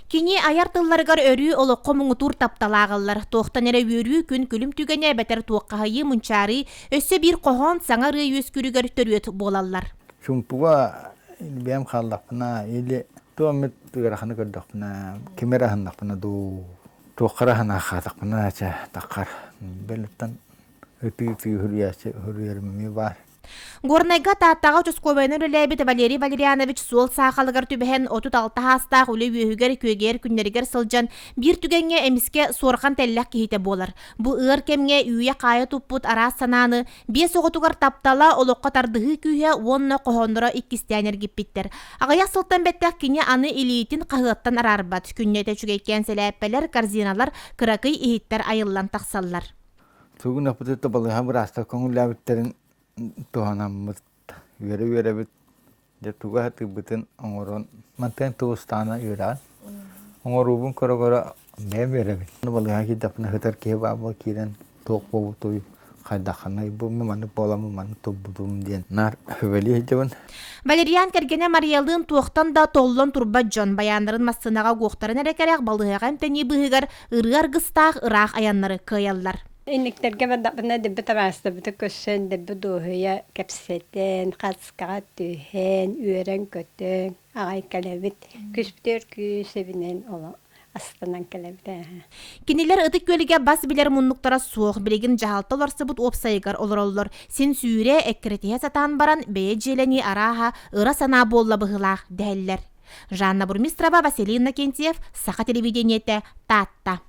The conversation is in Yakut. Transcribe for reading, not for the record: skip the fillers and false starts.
Кини айар тылларыгар өрүү олоххо муҥутуур таптал ааҕыллар. Туохтан эрэ үөрүү, күн күлүм түгэнэ эбэтэр туоххаһыйыы, мунчаарыы, өссө биир хоһоон саҥа ырыа үөскүүрүгэр төрүөт буолаллар. Чумпуга бэйэм хааллахпына или туох эмит ыараханы көрдөхпүнэ, кими эрэ аһыннахпына дуу, туохха эрэ аһынаахаатахпына чэ таххар бэл оттон ытыы-ытыы үһүрүйээччи үһүрүйэрим эмиэ баар. Горнайга Тааттаҕа участковайынан үлэлээбит Валерий Валерьянович суол саахалыгар түбэһэн 36 аастаах үлэ үөһүгэр күөгэйэр күннэригэр сылдьан биир түгэҥҥэ эмискэ суорҕан тэллэх киһитэ буолар. Бу ыар кэмҥэ үүйэ-хаайа туппут араас санааны биэс оҕотугар таптала, олоххо тардыһыы күүһэ уонна хоһоонноро иккистээн эргиппиттэр. Аҕыйах сылтан бэттэх кини аны илиитин хаһыаттан араарбат. Күннэтэ үчүгэйкээн сэлээппэлэр, корзиналар, кыракый иһиттэр айыллан тахсаллар. Тугун опытыта балыыһа быраастар көҥүллээбиттэрин туһанаммыт, үөрэ-үөрэбит, дьэ тугу сатыырбытын оҥорон, мантан тулустаана үөрэҕин. Оҥоруубун көрө-көрө бэйэм үөрэбин. Балыыһаҕа киирдэхпинэ сытар киһи баар буола киирэн туох буолбутуй, хайдаххыный, бу маннык буоламмын маннык турбутум диэн наар сүбэлии сылдьабын. Валериан кэргэнэ Мариялыын туохтан да толлон турбат дьон байааннарын массыынаҕа угуохтарын эрэ кэрэх балыыһаҕа эмтэнии быыһыгар ырыа аргыстаах ыраах айаннары кыайаллар. Инниктэргэ бардахпына дэбби табаарыстарбытын көрсөн, дэбби дуоһуйа кэпсэтэн, хаскаҕа түһэн, үөрэн-көтөн аҕай кэлэбит. Күспүтүгэр күүс эбинэн олох астынан кэлэбит ээ. Кинилэр Ытык Күөлгэ бас билэр муннуктара суох, билигин дьаһалта олорсубут уопсайыгар олороллор. Син сүүрэ, эккирэтиһэ сатаан баран, бэйэ дьиэлэнии арааһа ыра санаа буолла быһыылаах дэһэллэр. Жанна Бурмистрова, Василий Иннокентьев, Саха телевидениетэ, Таатта.